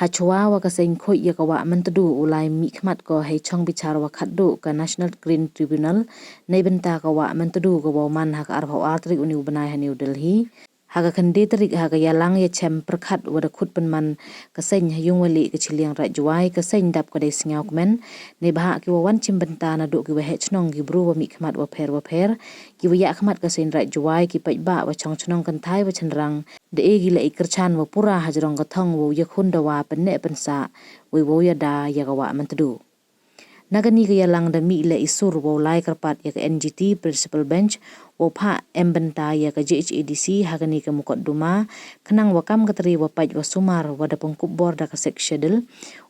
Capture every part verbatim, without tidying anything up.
Hachwa wa ka seiñ khooid ya ka Wah Myntdu u lai mihkhmat ko hei chong bichar wa khatduh ka National Green Tribunal neibynta ka Wah Myntdu ka wow man ha ka arphaw ar tarik uni u bnai ha New Delhi. Ha ka khyndai tarik ha ka yalang yachem pyrkhat wa da khut pynman ka seiñ ha yung wa lieh ka chiliang Raij Jowai, ka seiñ dap ka dei sngewkmen neibhah ki wa wan chim bynta naduh ki wa heh chnong, ki bru wa mihkhmat wa pher wa pher, ki wa yahkhmat ka seiñ Raij Jowai, ki paidbah wa chong chnong kynthai wa chynrang, da e ki leh i kyrchan wa pura hajrong ka thong wow yakhun dawa pynneh pynsah wei wow yada ya ka Wah Myntdu. Na kani ka yalang da mih leh i sur wow lai kyrpad ya ka N G T Principal Bench wow phah em bynta ya ka J H A D C ha kani ka mukotduma, khnang wa kam ka tre wa pait wa sumar wa da pynkupbor da ka Sixth Schedule,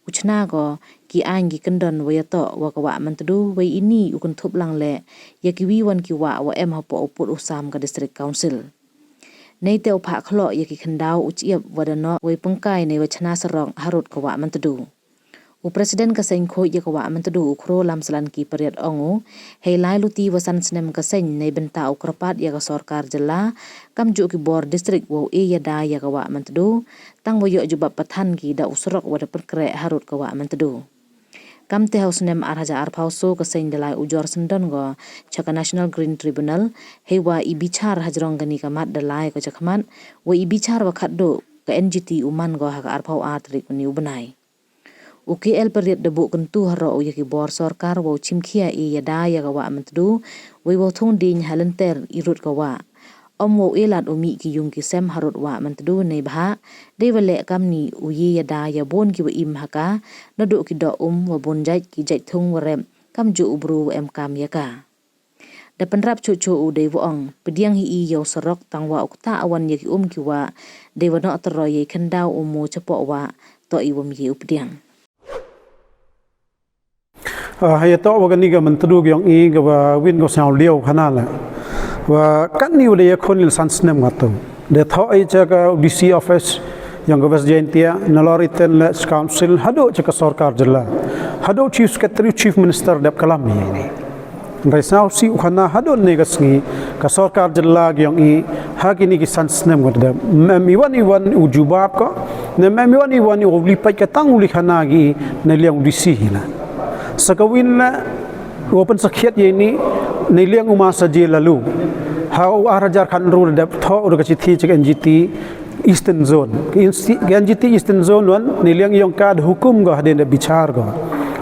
u chna ko ki aiñ ki kyndon wa yatoh wa ka Wah Myntdu, wei ini u kynthup lang leh ya ki wi wan ki wah wa em hapoh u pud u sam ka District Council. Neite u phah khloh ya ki khyndaw u chiap wa da noh wei pynkai nei wa chna sarok harud ka Wah Myntdu. U President ka seiñ khooid ya ka Wah Myntdu u Khroo Lamslan Kipariat ong u, hei lai luti wa san snem ka seiñ neibynta u kyrpad ya ka sorkar jylla, kamjooh ki bor district wow e yada ya ka Wah Myntdu, tang wa yoh jubab pathan ki da u surok wa da pynkreh harud ka Wah Myntdu. Kamte ha u snem ar hajar arphaw soo ka seiñ da lai ujor syndon ko cha ka National Green Tribunal, hei wa i bichar hajrong kani ka mat da lai ko chakhmat, wa i bichar wa khatduh ka N G T u man ko ha ka arphaw ar tarik uni u bnai. U K L Pariat da buh kyntu haroh u ya ki bor sorkar wow chimkhia i yada ya ka Wah Myntdu, wei wow thung dieñ ha lynter i rud ka wah. Ym wow e lad u mih ki yung ki sem harud Wah Myntdu neibhah dei wa leh kamni u ye yada ya bun ki wa im ha ka, naduh ki doh um wa bun jait, ki jait thung wa rep, kamjooh u bru wa em kam ya ka. Da pynrap chuh chuh u dei wa ong, pdiang hi i ya u surok, tang wa u ktah wan ya ki um ki wah, dei wa noh tyroi ya i khyndaw u moo chapoh wah, toh i wym ye u pdiang. Ah, hei yatoh wa kani ka Myntdu ka yong i ka wa win ko sngewliaw khana la. Wa katni wa da yakhun i la san snem katu. Da thoh i cha ka D C office yong ka West Jaintia, nalor i ten le Council, haduh cha ka sorkar jylla, haduh Chief Secretary, Chief Minister dep kalam i ni. Hynrei sngewsih u khana haduh ne ka sngi ka sorkar jylla ka yong i ha kini ki san snem ka da dep, ym em i wan i wan u jubab ko, ne ym em i wan i wan u li pait ka tang u li khana ki neiliang u D C hi la. Sa ka win la u pynsakhiat ya i ni neiliang u ma Sajid Laloo. Ha u ar hajar khatynru da dep thoh u da ka chithi cha ka N G T Eastern Zone. Ka insti-, ka N G T Eastern Zone wan, neiliang yong ka da hukum ko hadien da bichar ko.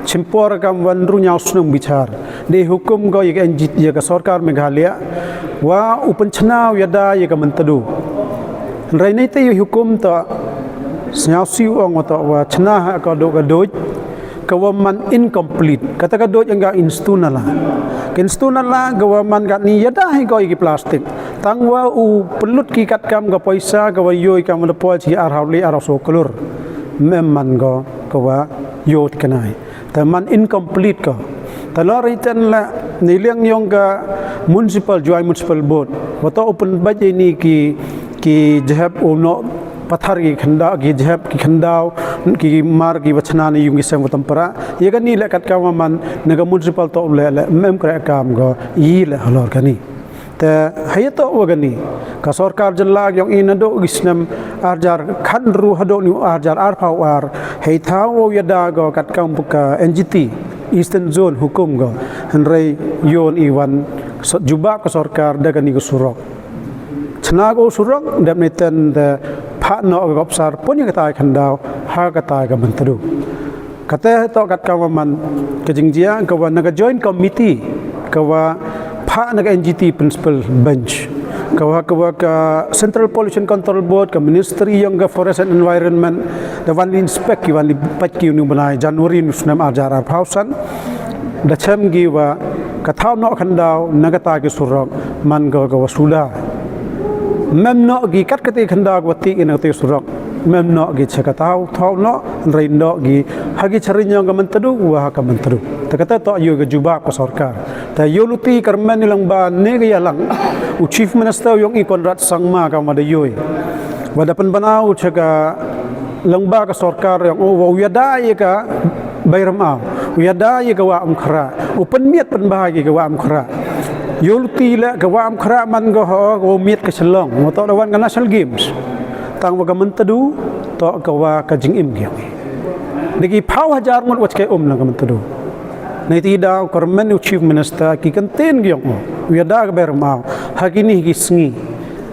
Chimpor kam wan ru ñiaw snem bichar. Da hukum ko ya ka N G T, ya ka sorkar Meghalaya wa u pynchna u yada ya ka Myntdu. Hynrei neite ya hukum toh sngewsih u ong toh wa chna ha ka duh ka duid ka wa man incomplete. Kata ka duid yong ka instuna la. Ka instuna la ka wa man katni yada hi ko ya ki plastik. Tang wa u pynlut ki katkam ka poisa ka wa yoh i kam wa da poi chi arhaw le arhaw soo klur. Ym em man ko ka wa yoh i kanai. Te man incomplete ko. Te lor i ten la neiliang yong ka municipal, Jowai Municipal Board. Wa toh u pynbait i ni ki, ki jhep u noh pathar ki khyndaw, ki jhep ki khyndaw, ki mar ki wa chna ni yung ki sem wa tam para. Ya kani le katkam wa man na ka municipal toh le le ym em kreh kam ko i le halor kani. Te hei yatoh wa kani ka sorkar jylla ka yong i naduh ki snem ar hajar khatynru haduh ni u ar hajar arphaw ar hei thaw wow yada ko katkam ka N G T Eastern Zone hukum ko. Hynrei yoh i wan so-, jubab ka sorkar da kani ka surok. Chna ko surok, dep ni ten da phah noh ka gopsar pun ya kata i khyndaw ha kata i ka Myntdu. Kata toh katkam wa man ka jingjia ka wa na ka Joint Committee ka wa phah na ka N G T Principal Bench, ka wa, ka wa ka Central Pollution Control Board, ka Ministry yong ka Forest and Environment, da wan li inspect ki, wan li pait ki uni u bnai January uni u snem ar hajar arphaw san. Da chem ki wa ka thaw noh khyndaw na kata ki surok man ko ka wa suda. Ym em noh ki kat kata i khyndaw ka wa tih na kata i surok. Ym em noh ki cha ka thaw, thaw noh, hynrei noh ki ha ki chariñ yong ka Myntdu wa ha ka Myntdu. Te kata toh yoh ka jubab ka sorkar. Te yoh luti kyrmen i lang ba ne ka yalang u Chief Minister yong i Conrad Sangma ka wa da yoh i wa da pynbna u cha ka lang ba ka sorkar yong u wa u yada ya ka Bairamaw, u yada ya ka Wah Umkhrah, u pynmiat pynbha ya ka Wah Umkhrah. Yoh luti le ka Wah Umkhrah man ko ho, ko miat ka Shillong, wa toh da wan ka National Games. Tang wa ka Myntdu toh ka wa ka jingim ki yong i. Da ki phaw hajar ngut wa chkai um lang ka Myntdu. Neiti da u kyrmen u Chief Minister ki kyntien ki yong u, u yada ka bermaw ha kini ki sngi.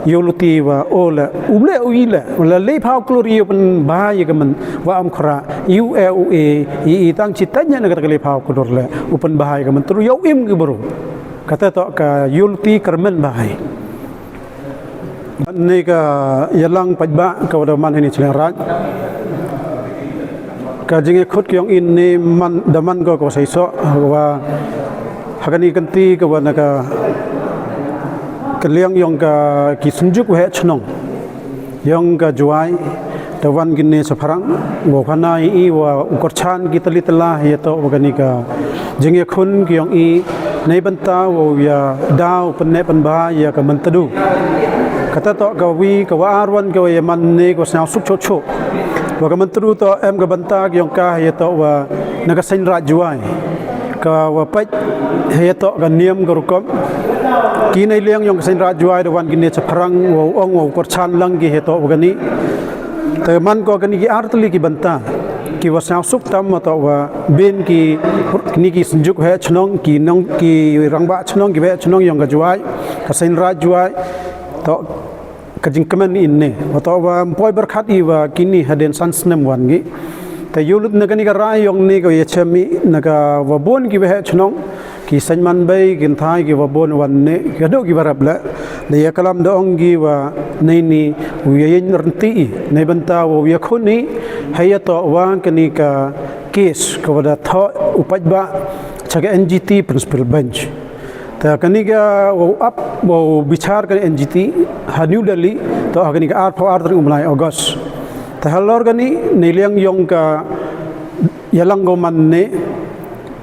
Yoh luti wa o le u le u i le, u le le phaw klur i u pynbha ya ka Myntdu wa am khra, u e u e i, i tang chi tanya na ka le phaw klur le u pynbha ya ka Myntdu, yoh im ki bru. Kata toh ka yoh luti kyrmen bha i. Ni ka yalang paidbah ka wa da man hini Chilliangraij. Ka jingyakhut ki yong i ni man da man ko ka wa saisoh wa ha kani ka kynti ka wa na ka kylliang yong ka ki synjuk waheh chnong yong ka Jowai. Da wan kini chaphrang, wow khana i wa u kyrchan ki tali tala ya toh wa kani ka jingyakhun ki yong i, neibynta wow ya daw pynne pynbha ya ka Myntdu. Kata toh ka wi ka wa ar wan ka wa ya man ni ka wa sñiaw suk choh choh. Wa ka Myntdu toh em ka bynta ki yong ka ya toh wa na ka Seiñ Raij Jowai. Ka wa pait ya toh ka niam ka rukom. Ki neiliang yong ka Seiñ Raij Jowai da wan kini chaphrang wow ong wow kyrchan lang ki ya toh wa kani. Te man ko kani ki ar tali ki bynta ki wa sñiaw suk tam wa toh wa bin ki, kini ki synjuk waheh chnong, ki nong, ki rangbah chnong, ki waheh chnong yong ka Jowai, ka Seiñ Raij Jowai. Toh ka jingkmen ini wa toh wa ym poi byrkhat i wa kini hadien san snem wan ki. Te yoh lut na kani ka rai yong ni ka ya chem i na ka wa bun ki waheh chnong, ki seiñ man bei, ki kynthai, ki wa bun wan ni, ki hadooh ki wa rep le. Da ya kalam da ong ki wa neini u ya yeng rynti i, neibynta wow yakhun i ha ya toh wa kani ka case ka wa da thoh u paidbah cha ka N G T Principal Bench. Te kani ka wow ap wow bichar ka N G T ha New Delhi, toh ha kani ka ar phaw ar tarik u bnai August. Te halor kani neiliang yong ka yalang ko man ni,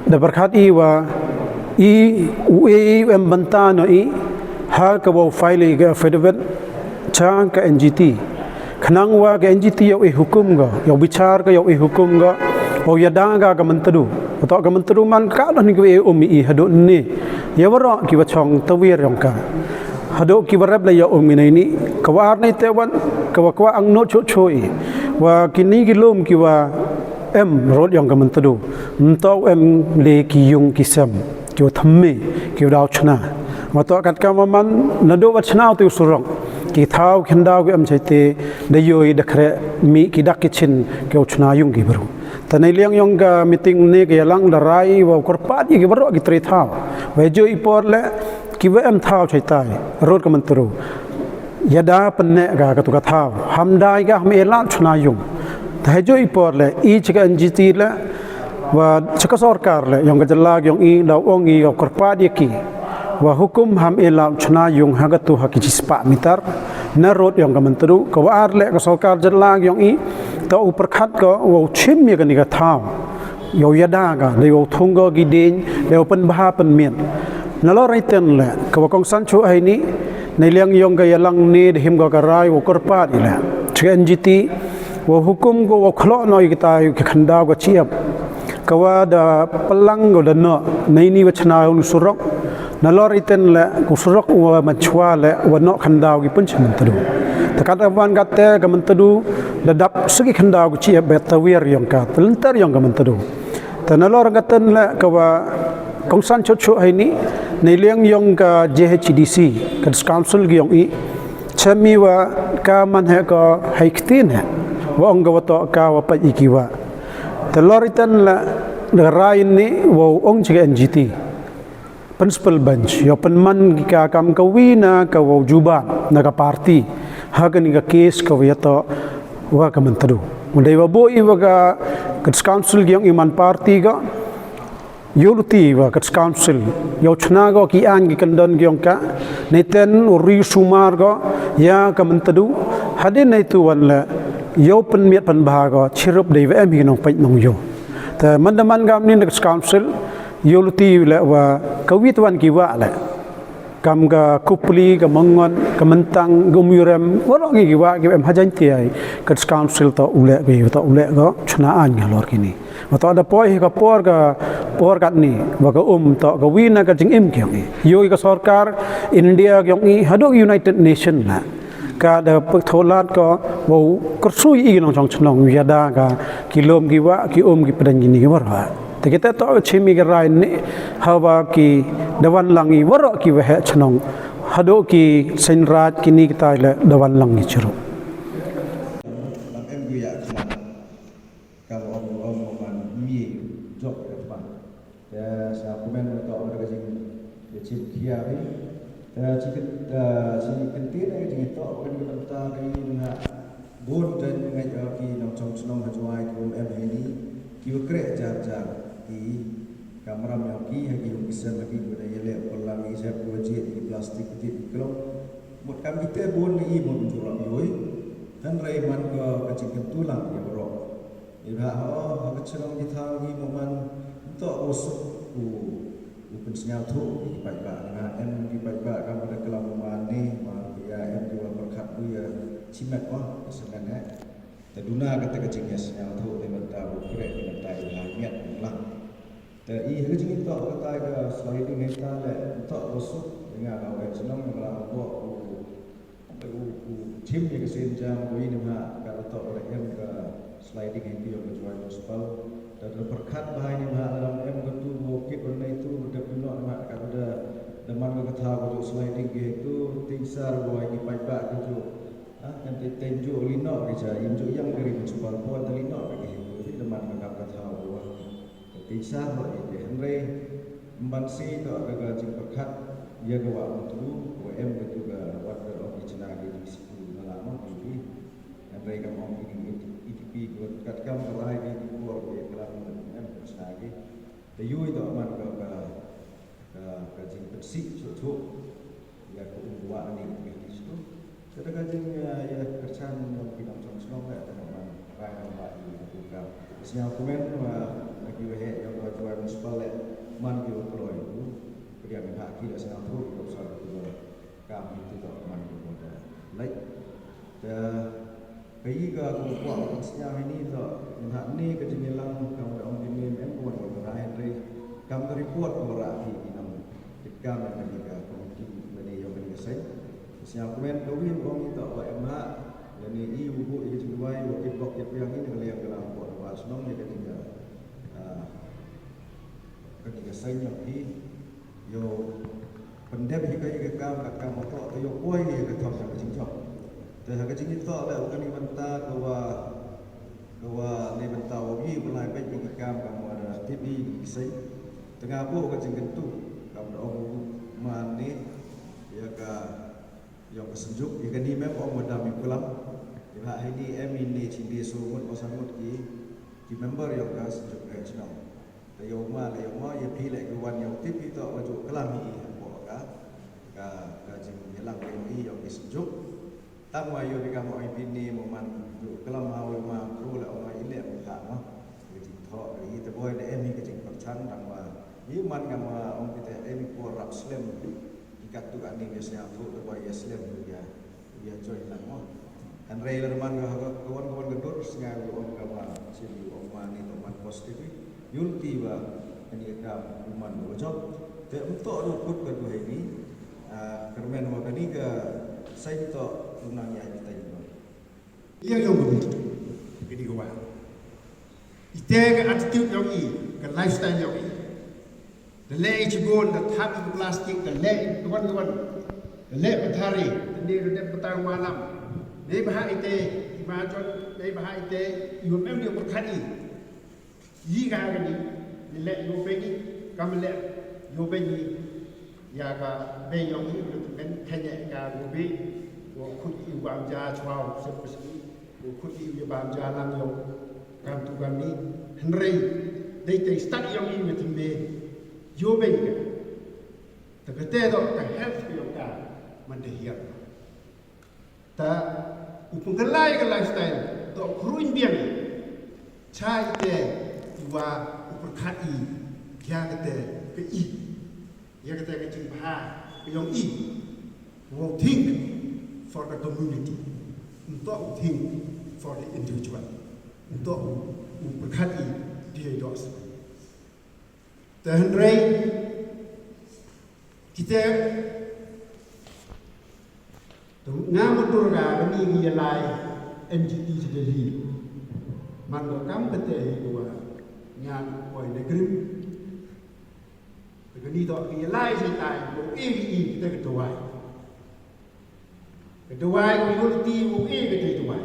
da byrkhat i wa i u e i em bynta no i ha ka wow file i ka affidavit cha ka N G T. Khnang wa ka N G T yow e hukum ko, yow bichar ko, yow e hukum ko, wow yada ka ka Myntdu. Wa toh ka Myntdu man ka noh ni ka e um i hadooh ni. Ya waroh ki wa chong tawir yong ka. Hadooh ki wa rep le yoh um i neini. Ka wa ar nei te wan, ka wa kwah ang no choh choh i. Wa kini ki lum ki wa em rud yong ka Myntdu. Mynta em le ki yung ki sem, ki wa thymme, ki wa daw chna. Wa toh kat ka wa man, nadooh wa chna u te u surok, ki thaw ki khyndaw ki em chai te, da yoh i da khreh mih ki dak ki chin, ki wa chna yung ki bru. Te neiliang yong ka meeting ni ka yalang da rai wow kyrpad ya ki waroh ki tre thaw. Wa jooh i por le ki wa em thaw chai tai, rud ka Myntdu. Yada pynne ka ka tu ka thaw. Ham dai ka ham e lad chna yung. Te ha jooh i por le i cha ka N G T le wa cha ka sorkar le yong ka jylla yong i, da ong i yow kyrpad ya ki wa hukum ham e lad chna yung ha ka tu ha ki chispah meter na rud yong ka Myntdu. Ka wa ar le ka sorkar jylla yong i toh u pyrkhat ko wow chim ya kani ka thaw. Yow yada ka, da yow thung ko ki ding, da yow pynbha pynmiat. Nalor iten le ka wa kongsan chuh heini, neiliang yong ka yalang ni da him ko ka rai wow kyrpad i le cha ka N G T wow hukum ko wow khloh no i kita ki khyndaw ka chiap. Ka wa da pynlang ko da noh neini wa chna u surok. Nalor iten le ku surok wa man chwa le wa noh khyndaw ki pynchim Myntdu. Te kat wan kat te ka Myntdu da dap sa ki khyndaw ki chiap, bet tawir yong ka, te lynter yong ka Myntdu. Te nalor kat ten le ka wa kongsan chuh chuh heini, neiliang yong ka J H A D C, ka District Council ki yong i, chem i wa ka man he ka hai ktien he wa ong ka wa toh ka wa pait i ki wa. Te lor iten le da rai ni wow ong cha ka N G T Principal Bench yow pynman ki ka kam ka wi na ka wow jubab na ka party ha kani ka case ka wa ya toh wa ka Myntdu. Wa dei wa booh i wa ka, ka District Council ki yong i man party ka, yoh luti wa ka District Council yow chna ko ki aiñ ki kyndon ki yong ka, neiten u ri sumar ko ya ka Myntdu. Hadien neitu wan le yow pynmiat pynbha ko chirup dei wa em hi nongpait nongyoh. Te man da man kam ni na ka District Council, yoh luti le wa ka wi te wan ki wa le, kam ka Kupli, ka Mongon, ka Myntang, ka Umiurem, waroh ngi ki wa ki em ha Jaiñtia, ka District Council toh u le ki, toh u le ko chna aiñ halor kini. Wa toh da poi hi ka por ka, por kat ni wa ka um toh ka wi na ka jingim ki yong i, yoh i ka sorkar India ki yong i, hadooh United Nation le Ka da pyrthuh lad ko wow kyrsoi i ki nongchong chnong, yada ka ki lum ki wah, ki um ki pdeng kini ki waroh. Te kita toh ka chim i ka rai ni, hawa ki da wan lang i waroh ki waheh chnong. Haduh ki seng raj kini kita le da wan lang i chirup. Lam em ki ya khmat. Ka ong ong man mi jok ka pa. Te sa comment ma toh ka jing, ka chim khia hi. Te chi ken, te chi ken ti na ka jing toh ka jing bynta ka i nga. Bun te ngai ki nongchong chnong ha Jowai ki um em hi ni. Ki wa kreh jar jar ki kamram yong ki ha ki um ki sem ha ki wa da yele ko lang i sep ko ji ki plastik ki ti ki klong. Mut kam ki te bun ni i mut jurang yoi. Hynrei man ko ka jing ken tu lang ya waroh. Iba ho, ha ka chnong ki thaw ngi mo man, ntoh u suk u, u pynsñiawthuh ki paidbah. Nga em ki paidbah kam da klam mo man ni, ma ki ya em ki wa pyrkhat u ya chimet wa, ka semen eh. Te duna kata ka jingïasñiawthuh ni mynta u kreh ni mynta i ha miat u lang. Te i ha ka jingitoh kata ka sliding hei ta le, ntoh u suk, nga ka wa chnong, nga la u, u, u, u, chim ya ka sien jam ko ini ma ka toh ka em ka sliding hei ti yong ka Jowai Municipal. Da da pyrkhat bha ini ma da em ka tu ko kit ko nei tu da pynnoh ma ka da da man ka thaw ko sliding ke tu tingsar ko ini paidbah ko tu. Ha, kan te ten ju lino ke ja, in ju yang ka ri Municipal ko da lino ke tu da man ka ka thaw ko. Ka ti sa mo i te hynrei, mban si toh ka ka jingpyrkhat, ya ka wa mutru, wa em ka tu ka wat ka ong ki chna ki jingsiku na la mo ki. Hynrei ka ong ki ding i ki pi ko kat kam ka rai ki ki por ki klam em ka chna ki. Te yui toh man ka ka, ka, ka jingpynsih chok chok. Ya ka um wa ni ka ti stu. Te da ka jing, eh, ya kyrchan yong ki nongchong chnong le, te man rai nang ba i ka tu ka. Sñiaw comment wa, na ki waheh yong ka Jowai Municipal le, man ki wa kloi tu. Pdiang ha ki le sñiaw tu, ki ka usah ki wa kam ki tu ka man ki wa da. Like, te, ka i ka ko wa sñiaw ini to, ha ni ka jingyalang, kam da ong ki ni, em ko wa da rai hynrei, kam ka report ko ra ki ki nang. Ki kam na ka ni ka committee, na ni yong ka ni ka seng. Sñiaw comment ka wi ong i to wa em ha, ya ni i u bu i ka jingduwai, wa ki bok ki piang i, na ka liang ka lang ko wa chnong ya ka ni ka, ah, ka ni ka seng yong i, yo, pyndep hi ka i ka kam, ka kam wa to, to yo poi ni ka thong ka jingjop. Te ha ka jingitoh le, wa ka ni bynta ka wa, ka wa ni bynta wa wi, wa lai beit ni ki kam, kam wa da tip i ki seng. Te nga booh ka jingkyntu, kam da ong man ni, ya ka, yong ka synjuk, ya ka ni mem ong wa dam i klam. Ya ha hei ni em i ni chindi so ngut, o sa ngut ki, ki member yong ka synjuk ka chnong. Te yow ma, le yow ma, ya phi le ki wan yow tip i toh wa ju klam i ha ka, ka, ka jingyalang ka yong i yong ki synjuk. Tang wa yow bi kam ong i phi ni mo man ju klam ha wa ma kru le ong i le mo kha mo. Ka jingthoh ka i te boi da em i ka jingpyrchang tang wa. I man kam wa ong phi te em i por rap slem. I kat tu ka ni ya sñiaw tu te boi ya slem ya. Ya join lang mo. Hynrei la man ka ka wan ka wan ka dur sñiaw yow ong ka wa. Sñiaw yow ong wa ni to man positive. Yul ti wa ka ni ka kam man wa jop. Te um to ru kut ka du hei ni. Ah, kyrmen wa ka ni ka seng to u nang ya i teng wa. Yang yong ka ni ka wa. Ite ka attitude yong i, ka lifestyle yong i. Da leh i chibun, da thap i plastik, da leh i tuan tuan. Da leh pathari, da ni da dep patang malam. Dei bha ite, i ma chon, dei bha ite, i wa mem ni pyrkhat i. Yi ka ha ka ni, ni leh yow beng i, kam leh yow beng i. Ya ka bei yong i, ka tu ken kane ka gobi, ko khut i bam ja chwa, se pes i, ko khut i bam ja lang yow, kam tu kam ni, hynrei, dei te start yong i me tymbe, yow beng ka. Te ka te do, ka health yong ka, man te hiar. Ta u pynkylla ya ka lifestyle, toh u khrun biang i. Cha i te i wa u pyrkhat i, ya ka te ka i. Ya ka te ka jingbha ka yong i. Wow think for the community. Ntoh u think for the individual. Ntoh u, u pyrkhat i, di dos. Te hynrei, kita, tu, Nga mutdur ka kani ki yalai N G T cha Delhi. Man ko kam kate hi ko wa nga ko poi ne krim. Te kani toh ki yalai cha tai ko e ki i kate ka dawai. Ka dawai ko unity ko e kate dawai.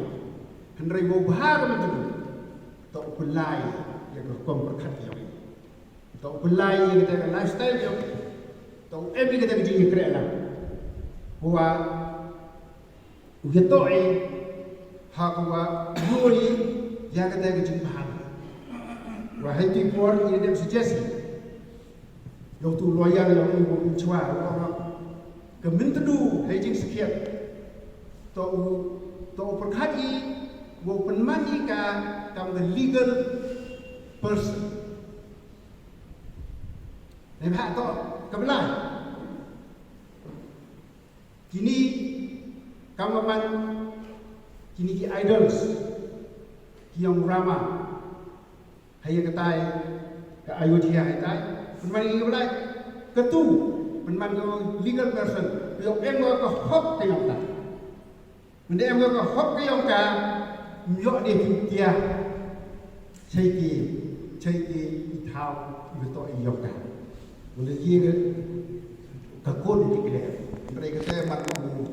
Hynrei ko bha ko mutdur. Toh u pynlai ya ka rukom pyrkhat yong i. Toh u pynlai ya kate ka lifestyle yong i. Toh u em ya kate ka jingyakreh lang. Wa u yatoh i ha ka wa yoh i ya kate ka jingbha. Wa hei tu i por i dep suggest i yow tu lawyer yow u pynchwa wa ka Myntdu hei jingsakhiat. Toh u, toh u pyrkhat i wow pynman i ka kam ka legal person. Neibhah toh ka Blai. Kini kam ka man, kini ki idols ki yong Rama. Hei ya katai ka Ayodhya hei tai. Pynman i ka Blai. Katu, pynman ka legal person. Yow em ka hok ka yong ka. Mynda em ka hok ka yong ka, ym yoh de pyntiah. Chei ki, chei ki i thaw i ba toh i yong ka. Wala ye ka, ka kon i declare. Hynrei kate man ko u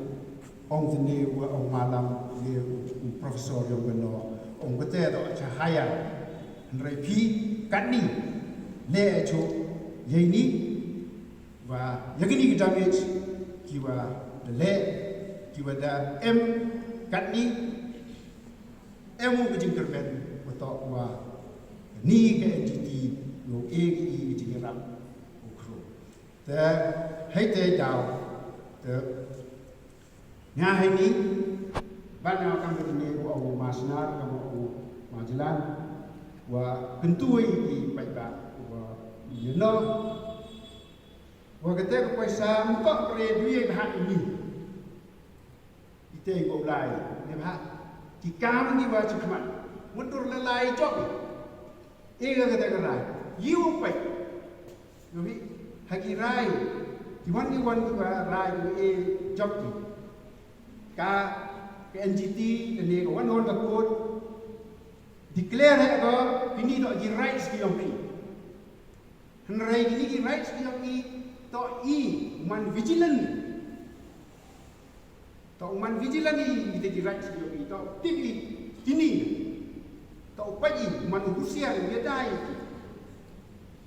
ong tini wa ong malam ye u, u professor yong ka no. Ong kate toh cha haya. Hynrei phi katni le chu ye ini. Wa ya kini ki damage ki wa da leh, ki wa da em katni, em u ka jingkyrmen wa toh wa ni ka N G T yow e ki i ka jingyarap u khro. Te hei te daw, te nga hei ni, ban nga kam ka ni wa u ma Snar, kam u ma Jlan, wa kyntu i paidbah wa, you know, wa kate ka poisa mynta pre du ye bha ini. Ite ko lai, neibhah ki kam ni wa chi khmat. Mutdur la lai jop. E ka kate ka rai. Yow pait. Yow hi, ha ki rai. Ki wan ki wan ki wa rai yow e jop ki. Ka, ka N G T, ka ne ka wan wan ka court. Declare he ko, kini toh ki rights ki yong ki. Hynrei kini ki rights ki yong i, toh i man vigilant. Toh man vigilant i, i te ki rights ki yong i, toh tip i, kini. Toh pait i, man husiar, yadai.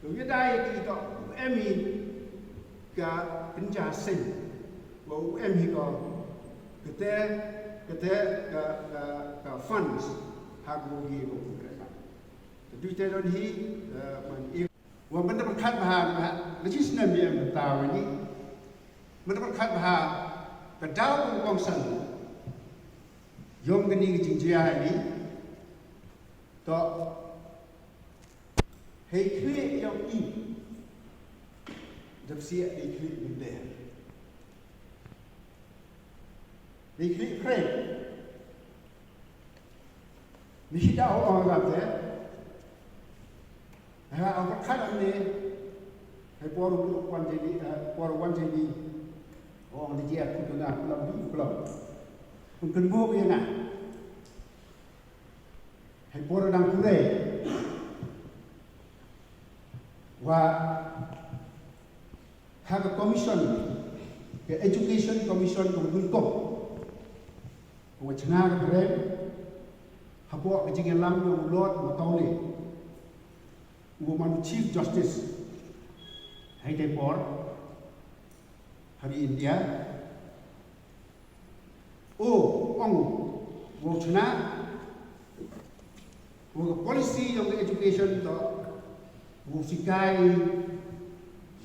Toh yadai ki toh em i ka pynja seng. Wa em i ko kate, kate ka, ka, ka funds. Ha ko ye ko kre. Te du te don hi, eh, man i. Wa mynta pyrkhat bha, bha, la chi snem em mynta wa ni. Mynta pyrkhat bha, ka daw u kongsan. Yong kani ka jingjia ni. Toh. Hei khlieh yong i. Dep siah hei khlieh mynder. Hei khlieh phrei. Ni hi da ho ong lam te. Ha, ong pyrkhat am ni. Hei por u wan je ni, eh, por u wan je ni. Ong ni je aku tu na, kulam du, kulam. Kun kun mo ya na. Hei por dang pure. Wa ha ka commission, ka education commission ka bun ko. Wa chna ka brem, hapoh ka jingyalam yong u Lord Macaulay, u man u Chief Justice, hei te por, ha ri India, u ong, wow chna, wa ka policy yong ka education toh, wow sikai,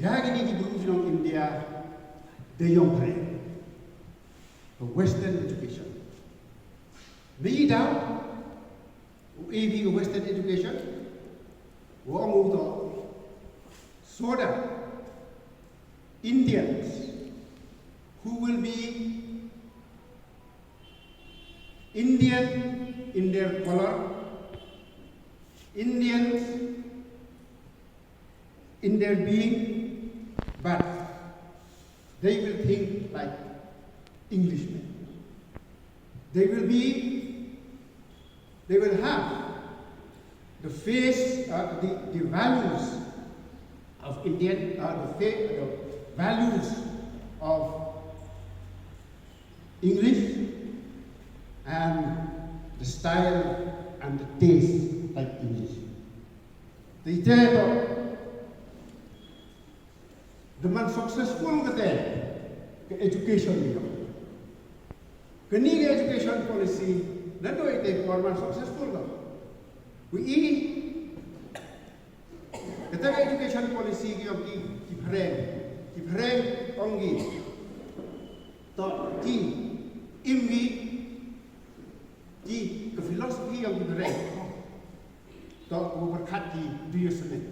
ya kini ki bru yong India, da yong phrei. Ka Western education. Ni daw, u A B ka Western education, wa ong u toh, so that Indians who will be Indian in their color, Indians in their being, but they will think like Englishmen. They will be, they will have the face, uh, the, the values of Indian, uh, the, fa- the values of English and the style and the taste like English. Te ite toh, da man successful kate ka education ni yong. Kani ka education policy, nadooh ite por man successful ka. Wi i, kate ka education policy ki yong ki, ki phareng, ki phareng ong ki. Toh ki, im ki, ki ka philosophy yong ki phareng. Toh ko pyrkhat ki du yasmen.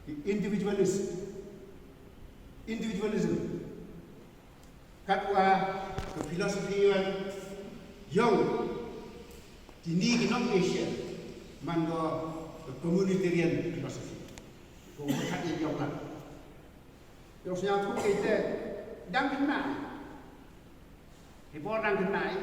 Ki individualist. Individualism. Katwa ka philosophy yong, yong kini ki nong Asia, man ko ka communitarian philosophy. Ko pyrkhat yong la. Yong sñiawthooh ite, dang khynnah. Hei por dang khynnah,